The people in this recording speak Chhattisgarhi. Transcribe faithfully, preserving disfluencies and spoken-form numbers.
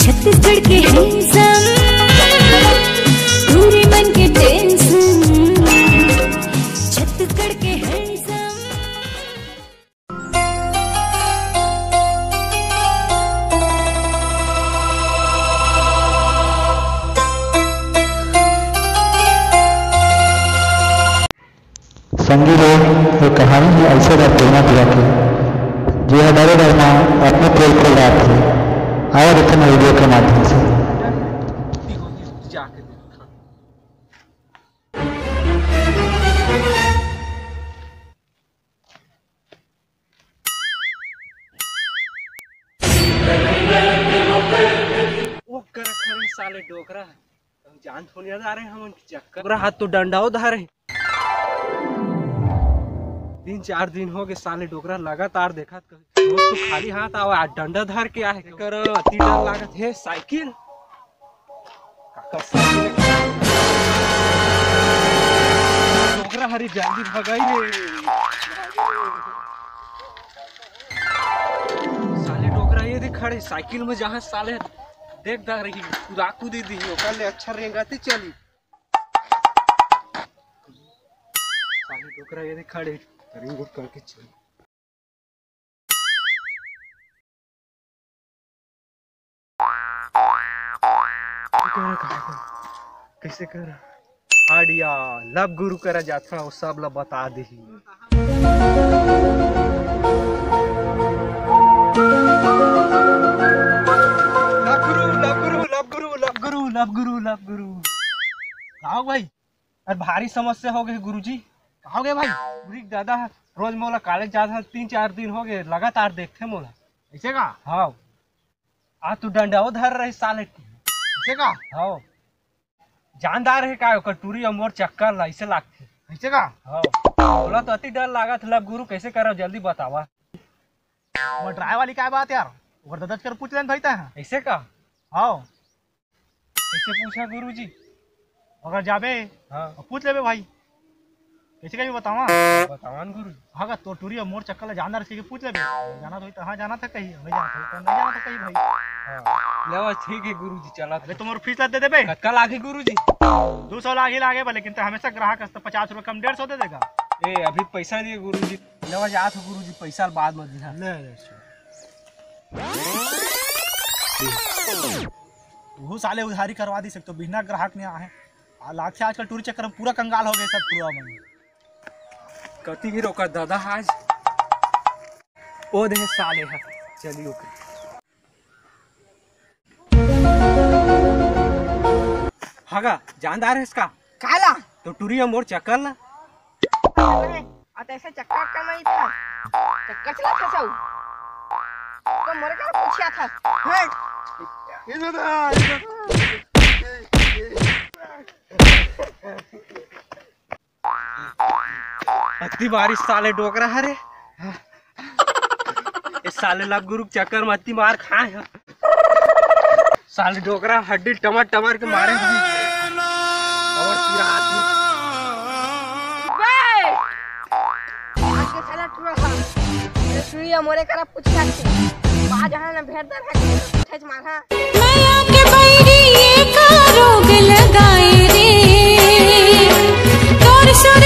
छत्तीसगढ़ के हैंडसम, पूरे मन के टेंशन। छत्तीसगढ़ के हैंडसम। संगी लोग, ये कहानी हे अइसे डर प्रेमा पिया के, जे ह डरे डर म अपने पोल खोल डारथे। आवा देखे ना वीडियो के माध्यम से। ओ करा खड़े साले डोकरा। जान थोड़ी आ रहे हमन के चक्कर। ओकरा हाथ तो डंडाओ धरे। तीन चार दिन हो गए साले डोकरा लगातार देखत कर। रोज तो खाली हाथ आवा, आज डंडा धर के आहे। कर अति डर लागत हे साइकिल। काकर साइकिल? डोकरा हरी जल्दी भगाई रे। साले डोकरा ये दे खड़े साइकिल में जहाँ साले देख दा रही, कूदा कूदी दी, ओकर ले अच्छा रेंगाती चली। साले डोकरा ये दे खड़े, रिंग उठ करके चली। कैसे कर? आइडिया, लब गुरु करा जाथा, वो सब ला बता देही। लब गुरु, लब गुरु, लब गुरु, लब गुरु, लब गुरु, लब गुरु। आओ भाई, अरे भारी समस्या हो गई गुरुजी। का हो गए भाई? गुरुजी दादा, रोज मोला कॉलेज जात हन, तीन चार दिन हो गए, लगातार देखथे मोला। ऐसे का? हाँ। आज तू डंडाओ धर रही साले की। ऐसे का? हाँ। जानदार है का ओकर टूरी अउ मोर चक्कर ला, ऐसे लागथे। ऐसे का? हाँ। बोला तो अति डर लागत, लब गुरु कैसे करब, जल्दी बतावा। वो ड्राई वाली का बात यार, ओकर दादा कर पूछ लेन भाई तैं। ऐसे का? हाँ। कैसे पूछा गुरुजी? अगर जाबे हाँ। और पूछ लेबे भाई, कैसे कभी बतावा? बतावा न गुरुजी। हाँ, तो टूरी और मोर चक्कर ला जानदार से पूछ लेबे। जाना तो होई तो हाँ जाना था कही, हमें जाना था तो नहीं जाना था कही भाई। हाँ। लेवा ठीक है गुरुजी, चला अरे तुम और फीस ला दे देबे। कतका लागी गुरुजी? दो सौ लागी लागे बा, लेकिन तो हमेशा ग्राहक हस तो पचास रुपये कम डेढ़ सौ दे देगा। ए अभी पैसा दिए गुरुजी। लेवा जात हो गुरुजी, पैसा बाद में दिहा। ले ले। वो साले उधारी करवा दी सकते, बिना ग्राहक नहीं आए। आ, लागथे आजकल टूरी चक्कर में पूरा कंगाल हो गए सब टूरा मन। कति ही रोका दादा आज। ओ दे साले है, चलियो के। हगा, जानदार है इसका? काला? तो टूरी और मोर चक्कर ला। अरे, आ तो ऐसे चक्कर का नहीं था। चक्कर चला था सब। तो मोरे का पूछा था। हट। अति बारिश साले डोकरा हरे। ए साले ला गुरु के चक्कर में अति मार खाए ह। साले डोकरा हड्डी टमर टमर के मारे भाई। और पिरात हे। बे! आज के साला टूरा हा। ये सुइया मोरे करा पूछा थे। बाज हा ना भेड़ दर है, ठेच मार हा। मया के बैरी ये का रोग लगाए रे, तोर सुर